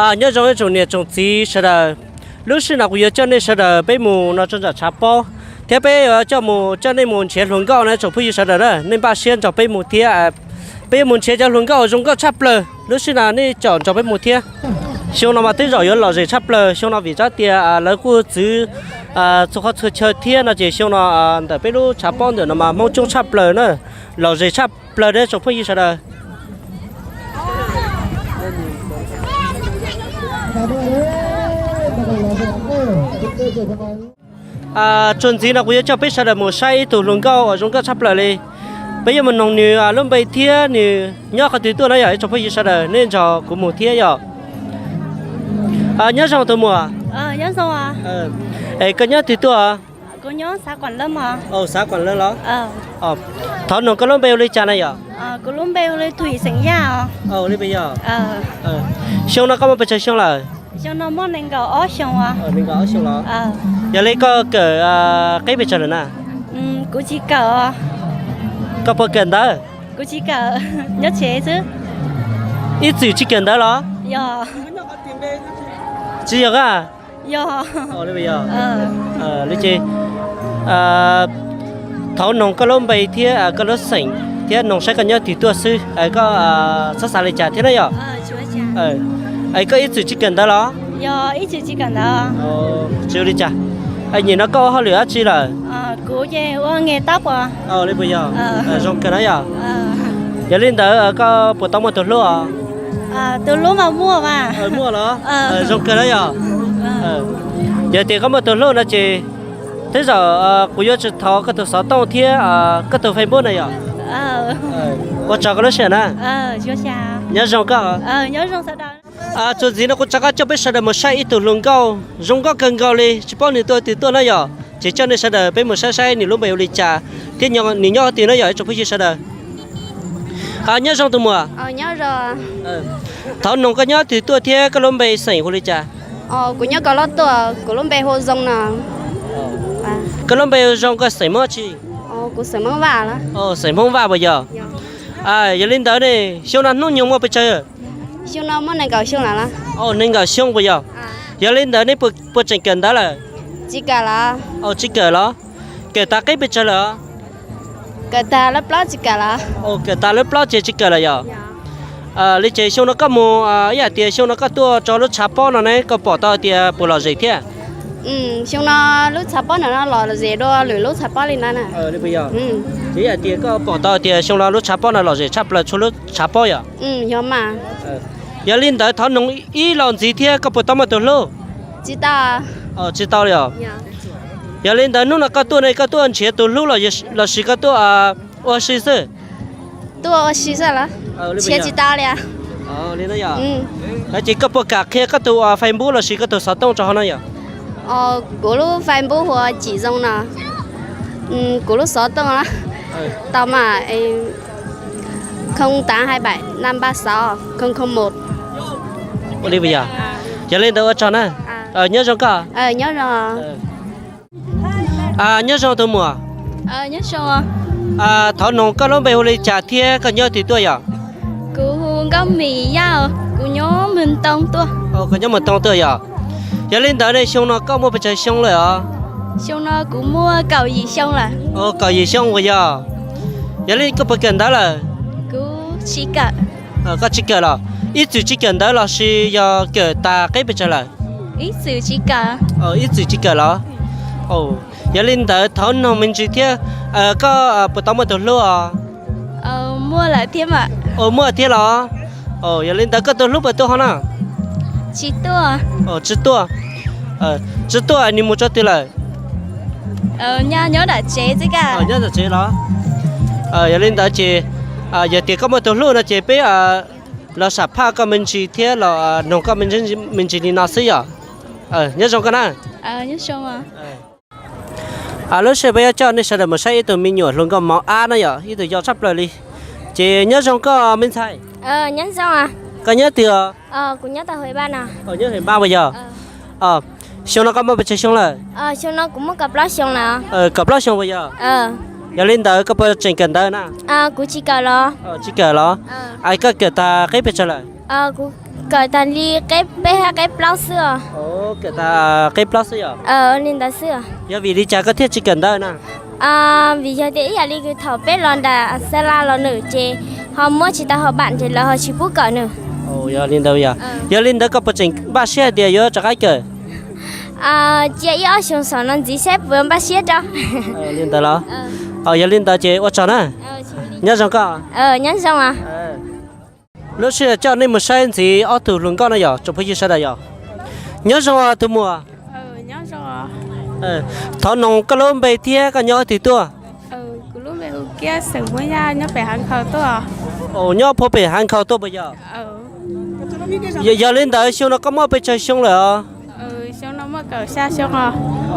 Nyob zoo ib tsoom niam tsoom txiv sawv daws, lub sij hawm no kuv yuav coj nej sawv daws peb mus no rau nram tshav pob, thiab peb yuav coj mus coj nej mus nrhiav hluas nkauj no ib tsoom phooj ywg sawv daws na. Nej npaj siab nrog peb mus thiab, peb yuav mus nrhiav cov hluas nkauj zoo nkauj tshaj plaws. Lub sij hawm no nej caum nrog peb mus thiab. Xyoo no mas tej zaum yuav lom zem tshaj plaws xyoo no vim tsab tias lawv kuj txwv txhua qhov txhua chaw thiab no ces xyoo no ntawm peb lub tshav pob ntawm no mas Hmoob coob tshaj plaws na, lom zem tshaj plaws nej tsoom phooj ywg sawv daws. Txuas ntxiv no kuv yuav coj peb sawv daws mus saib ib tug hluas nkauj uas zoo nkauj tshaj plaws li. Peb yuav mus noog nws lub npe thiab nws nyob qhov twg tuaj na yom ib tsoom phooj ywg sawv daws, nej nrog kuv mus thiab yom. Nyob zoo tus muam. Es koj nyob twg tuaj? Xav Kuam Lawm los? Thov noog koj lub npe hu li cas na yom? Li yog, xyoo no koj muaj pes tsawg xyoo lawm? Nees nkaum ob xyoo los? Yog li koj kawm qib pes tsawg lawm na? Koj puas kawm ntawv? Ib txwm tsis kawm ntawv los? Tsis yog a? Li ces thov noog koj lub npe thiab koj lub xeem thiab noog saib koj nyob twg tuaj xwb, koj txhob xav li cas thiab na yom. Es koj ib txwm tsis kawm ntawv los? Tsis ua li cas. Nyem no koj ua hauj lwm dab tsi lawm? Li puas yog? Zoo kawg na yom. Yog li ntawd koj puas tau muaj tus hlub os? Muaj los? Zoo kawg na yom. Yog tias koj muaj tus hlub no ces tej zaum kuv yuav tsis thov koj tus xov tooj thiab koj tus Facebook na yom. Ua tsaug koj lub sij hawm na. Nyob zoo koj. Txuas ntxiv no kuv rov qab coj peb sawv daws mus saib ib tug hluas nkauj zoo nkauj kawg nkaus li, tsis paub nws tuaj twg tuaj na yom, ces coj nej sawv daws peb mus saib saib nws lub npe ua li cas thiab nws nyob qhov twg na yom ib tsoom phooj ywg sawv daws. Nyob zoo tus muam. Thov noog koj nyob twg tuaj thiab koj lub npe xeem hu li cas? Kuv nyob Kaus Loj tuaj, kuv lub npe hu Zoo no. Koj lub npe hu Zoo, koj xeem Hmoob tsi? Xeem Hmoob Vaj puas yog? Yog li ntawd ne, xyoo no hnub nyoog muaj pes tsawg? Xyoo no muaj nees nkaum xyoo lawm. Nees nkaum xyoo puas yog? Yog li ntawd nej puas tseem kawm ntawv lawm? Tsis kawm los. Tsis kawm los? Kawm tas qib pes tsawg lawm? Kawm tas lab plaub tsis kawm los. Kawm tas lab plaub ces tsis kawm lawm yom? Li ces xyoo no koj mus ib yam tias xyoo no koj tuaj rau lub tshav pob no ne koj pom tau tias puas lom zem thiab? Xyoo no lub tshav pob no lom zem dua lwm lub tshav pob li ntawd na. Ib yam tias koj pom tau tias xyoo no lub tshav pob no lom zem tshaj plaws txhua lub tshav pob yom? Yog mas. Yog li ntawd thov noog ib los ntxiv thiab koj puas tau muaj tus hlub? Tsis tau. Tsis tau li os. Yog li ntawd hnub no koj tuaj ne koj tuaj nrhiav tus hlub los sis koj tuaj ua si xwb? Tuaj ua si xwb los? Nrhiav tsis tau li. Li no ces koj puas kam qhia koj tus Facebook los sis koj tus xov tooj rau hauv no yom? Kuv lub Facebook hu ua Cim Zoo no. Kuv lub xov tooj tau mas không tám hai bảy năm ba sáu không không một. Yog li ntawd ua tsaug na. Nyob zoo koj. Nyob zoo tus muam. Thov noog koj lub npe hu li cas thiab koj nyob twg tuaj yom? Kuv hu Nkauj Mim Yaj, kuv nyob Moos Toos tuaj. Koj nyob Moos Toos tuaj yom? Yog li ntawd ne xyoo no koj muaj pes tsawg xyoo lawm os? Xyoo no kuv muaj kaum yim xyoo lawm. Kaum yim xyoo uas yog. Yog li koj puas kawm ntawv lawm? Kuv tsis kawm. Koj tsis kawm los? Ib txwm tsis kawm ntawv los sis yog kawm tas qib pes tsawg lawm? Ib txwm tsis kawm. Ib txwm tsis kawm los? Yog li ntawd thov noog me ntsis thiab, koj puas tau muaj tus hlub os? Muaj lawm thiab mas. Muaj thiab los? Yog li ntawd koj tus hlub puas tuaj hauv no? Tsis tuaj. Tsis tuaj. Tsis tuaj nws mus tso twg lawm? Nyob nram tsev xwb ka. Nyob nram tsev los? Yog li ntawd ces yog tias koj muaj tus hlub no ces peb los sam phaj koj me ntsis thiab los noog koj me ntsis li no xwb yom. Nyob zoo koj na. Lub sij hawm peb yuav coj nej sawv daws mus saib ib tug me nyuam hluas nkauj mos ab na yom, ib tug yau tshaj plaws li. Ces nyob zoo koj me ntxhais. Koj nyob twg os? Nyob Hwm Npab puas yog? Xyoo no koj muaj pes tsawg xyoo lawm? Kaum plaub xyoo puas yog? Yog li ntawd koj puas tseem kawm ntawv na? Tsis kawm los? Es koj kawm tas qib pes tsawg lawm? Kawm tas li qeb peb hab qeb plaub xwb os. Kawm tas qeb plaub xwb yom? Li ntawd xwb. Yog vim li cas koj thiaj tsis kawm ntawv na? Vim yog tias ib yam li thaum peb los nram xa la los nws ces ho muab tsis tau hauv pam ces lawv ho tsis pub kawm nws. Yog li ntawd yog, yog li ntawd koj puas tseem npaj siab hais tias yuav rov qab kawm? Cia ib ob xyoo saum no ntxiv saib puas npaj siab rau. Li ntawd los? Yog li ntawd ces ua tsaug na. Nyob zoo koj. Nyob zoo. Lub sij hawm coj nej mus saib ntxiv ob tug hluas nkauj no yom, tsoom phooj ywg sawv daws yom. Nyob zoo tus muam. Thov noog koj lub npe thiab koj nyob twg tuaj. Nyob pem Hav Nkhaus tuaj puas yog? Yog li ntawd xyoo no koj muaj pes tsawg xyoo lawm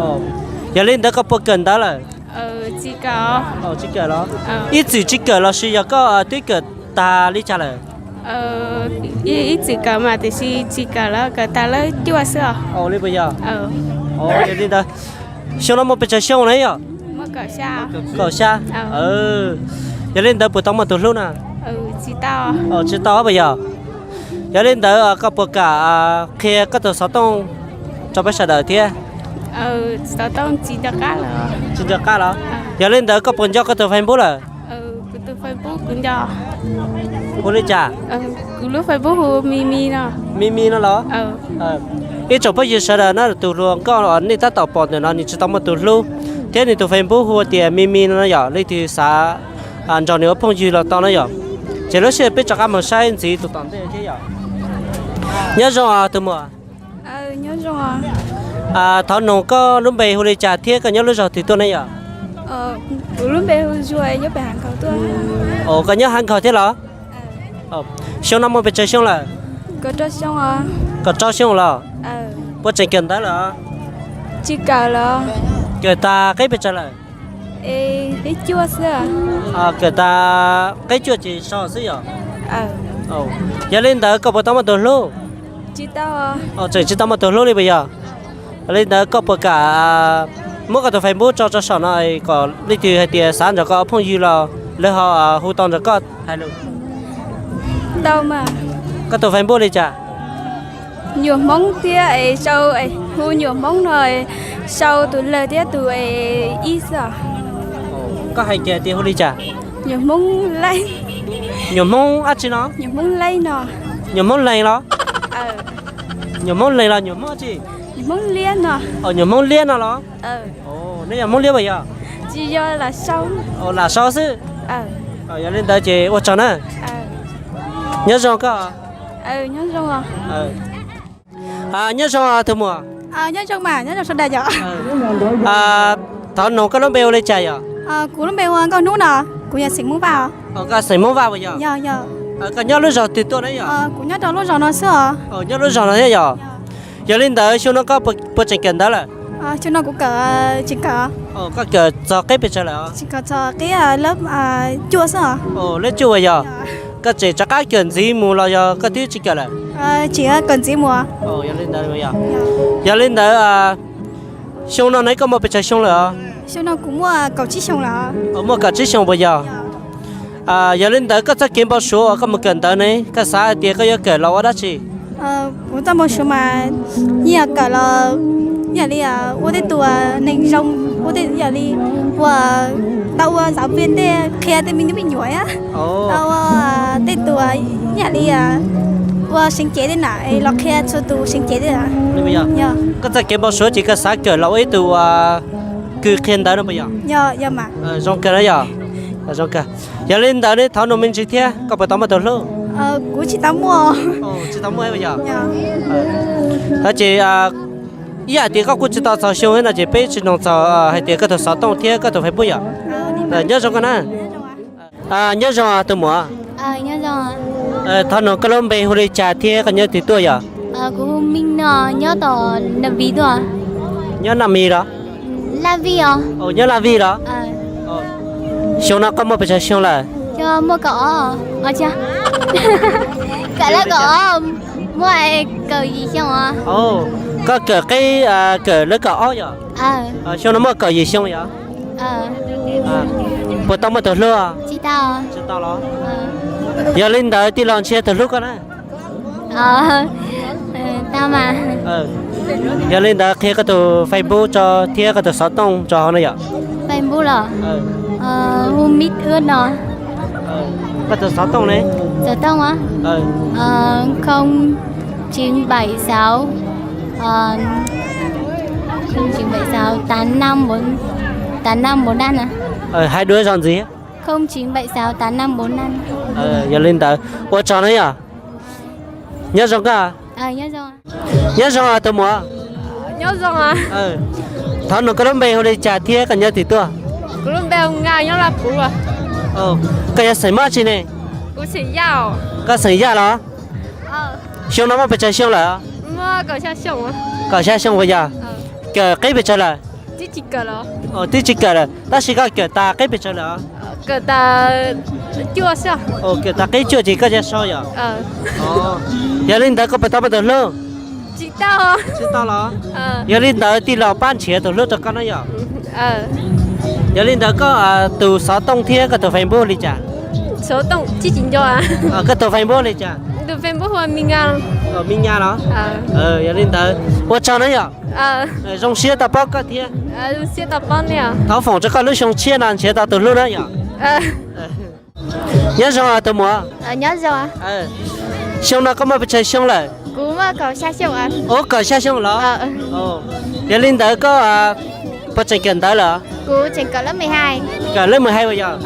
os? Yog li ntawd koj puas kawm ntawv lawm? Tsis kawm los? Ib txwm tsis kawm los sis yog koj twb kawm tag li cas lawm? Ib txwm kawm mas tiam sis tsis kawm lawm, kawm tas lawv cuaj xwb os. Li puas yog? Yog li ntawd xyoo no muaj pes tsawg xyoo na yom? Kaum xya. Yog li ntawd puas tau muaj tus hlub na? Tsis tau puas yog? Yog li ntawd koj puas kam qhia koj tus xov tooj rau peb sawv daws thiab? Tsis nco qab los? Yog li ntawd koj puas nco koj tus Facebook lawm? Hu li cas? Mimi no los? Ib tsoom phooj ywg sawv daws na, tus hluas nkauj nej tab tom pom ntawm no nws tsis tau muaj tus hlub, thiab nws tus Facebook hu tias Mimi no yom, leej twg xav nrog nws ua phooj ywg los tau na yom. Ces lub sij hawm peb rov qab mus saib ntxiv tus tom ntej thiab yom. Nyob zoo tus muam. Thov noog koj lub npe hu li cas thiab koj nyob lub zos twg tuaj ne yom? Koj nyob Hav Nkhaus thiab los? Xyoo no muaj pes tsawg xyoo lawm? Kaum rau xyoo los? Puas tseem kawm ntawv lawm? Kawm tas qeb pes tsawg lawm? Kawm tas qeb cuaj ces so xwb yom? Yog li ntawd koj puas tau muaj tus hlub? Tseem tsis tau muaj tus hlub li puas yog? Yog li ntawd koj puas kam muab koj tus Facebook tso rau saum no kom leej twg hais tias xav nrog koj ua phooj ywg los lawv ho hu tau nrog koj hais lus? Koj tus Facebook li cas? Nyuam Hmoob thiab, sau, hu Nyuam Hmoob no, sau tus lawg thiab tus ib xwb. Koj hais kiag tias hu li cas? Nyuam Hmoob Leej. Nyuam Hmoob dab tsi no? Nyuam Hmoob Leej no. Nyuam Hmoob Leej los? Nyuam Hmoob Leej los nyuam Hmoob dab tsi? Nyuam Hmoob Liab no. Nyuam Hmoob Liab no los? Nej yog Hmoob Liab puas yog? Tsis yog, lam sau xwb. Yog li ntawd ces ua tsaug na. Nyob zoo koj. Nyob zoo tus muam. Thov noog koj lub npe hu li cas yom? Kuv lub npe hu Nkauj Hnub no, kuv yog xeem Hmoob Vaj. Koj xeem Hmoob Vaj puas yog? Koj nyob lub zos twg tuaj ne yom? Kuv nyob rau lub zos no xwb os. Nyob lub zos no thiab yom? Yog li ntawd xyoo no koj puas tseem kawm ntawv lawm? Xyoo no kuv kawm, tsis kawm. Koj kawm txog qeb pes tsawg lawm? Tsis kawm, txog qeb lab cuaj xwb os. Lab cuaj puas yog? Koj tseem rov qab kawm ntxiv mus los yog koj twb tsis kawm lawm? Tseem kawm ntxiv mus. Yog li ntawd, xyoo no ne koj muaj pes tsawg xyoo lawm? Xyoo no kuv muaj kaum tsib xyoo lawm. Muaj kaum tsib xyoo puas yog? Yog li ntawd koj txoj kev npau suav uas koj mus kawm ntawv ne, koj xav hais tias koj yuav kawm los ua dab tsi? Kuv txoj npau suav mas yeej kawm los ib yam li ua tej tus neeg zoo, ua tej ib yam li ua, tau ua giáo viên tej, qhia tej me tub me nyuam, tau ua tej tus ib yam li ua seev cev tej na, los qhia txhua tus seev cev tej. Koj txoj kev npau suav ces koj xav kawm los ua ib tug kws qhia ntawv no puas yog? Zoo kawg na yom. Zoo kawg. Yog li ntawd ne thov noog me ntsis thiab, koj puas tau muaj tus hlub? Kuv tsis tau muaj. Tsis tau muaj puas yog? Ces ib yam tias koj kuj tsis tau txaus xyoo no ces peb tsis noog txog hais tias koj tus xov tooj thiab koj tus Facebook yom. Nyob zoo koj na. Nyob zoo tus muam. Thov noog koj lub npe hu li cas thiab koj nyob twg tuaj yom? Kuv hu Mim no, nyob tom Naj Vij tuaj. Nyob Naj Vij los? Laj Vij os. Nyob Laj Vij los? Xyoo no koj muaj pes tsawg xyoo lawm? Muaj kaum ob, kaum lab kaum ob, muaj kaum yim xyoo os. Koj kawm qeb, kawm lab kaum ob yom? Xyoo no muaj kaum yim xyoo yom? Puas tau muaj tus hlub? Tsis tau los? Yog li ntawd tij laug nrhiav tus hlub koj na. Tau mas. Yog li ntawd qhia koj tus Facebook tso thiab koj tus xov tooj tso hauv no yom. Facebook los? Hu Mib Ưn no. Koj tus xov tooj ne? Xov tooj á? Không chín bảy sáu, không chín bảy sáu tám năm bốn, tám năm bốn năm. Hais dua zaum ntxiv. Không chín bảy sáu tám năm bốn năm. Yog li ntawd ua tsaug na yom. Nyob zoo koj. Nyob zoo tus muam. Thov nug koj lub npe hu li cas thiab koj nyob twg tuaj? Koj yog xeem Hmoob tsi ne? Koj xeem Yaj los? Xyoo no muaj pes tsawg xyoo lawm? Kaum xya xyoo puas yog? Kawm qib pes tsawg lawm? Twb tsis kawm lawm, tab sis koj kawm tas qib pes tsawg lawm? Kawm tas qib cuaj ces koj cia sau yom? Yog li ntawd koj puas tau muaj tus hlub? Tsis tau los? Yog li ntawd tij laug pab nrhiav tus hlub rau koj na yom. Yog li ntawd koj tus xov tooj thiab koj tus Facebook li cas? Koj tus Facebook li cas? Mi Nyas los? Yog li ntawd ua tsaug na yom. Zoo siab tau paub koj thiab. Thov foom rau koj lub xyoo tshiab no nrhiav tau tus hlub na yom. Nyob zoo tus muam. Xyoo no koj muaj pes tsawg xyoo lawm? Ua kaum xya xyoo los? Yog li ntawd koj puas tseem kawm ntawv lawm? Kawm lab mười hai puas yog?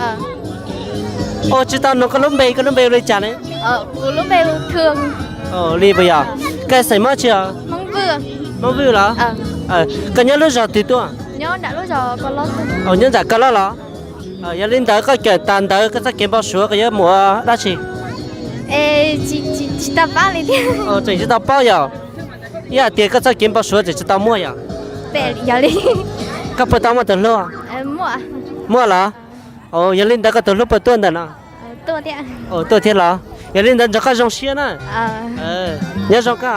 Ua tsis tau nug koj lub npe, koj lub npe hu li cas ne? Li puas yog? Koj xeem Hmoob tsi os? Hmoob Vwj los? Koj nyob lub zos twg tuaj? Nyob nram Kaj Loj los? Yog li ntawd koj kawm tas ntawv koj txoj kev npau suav koj yuav mus ua dab tsi? Tseem tsis tau paub yom? Ib hais tias koj txoj kev npau suav tseem tsis tau muaj yom? Koj puas tau muaj tus hlub? Muaj los? Yog li ntawd koj tus hlub puas tuaj ntawm no? Tuaj thiab los? Yog li ntawd nrog koj zoo siab na. Nyob zoo koj.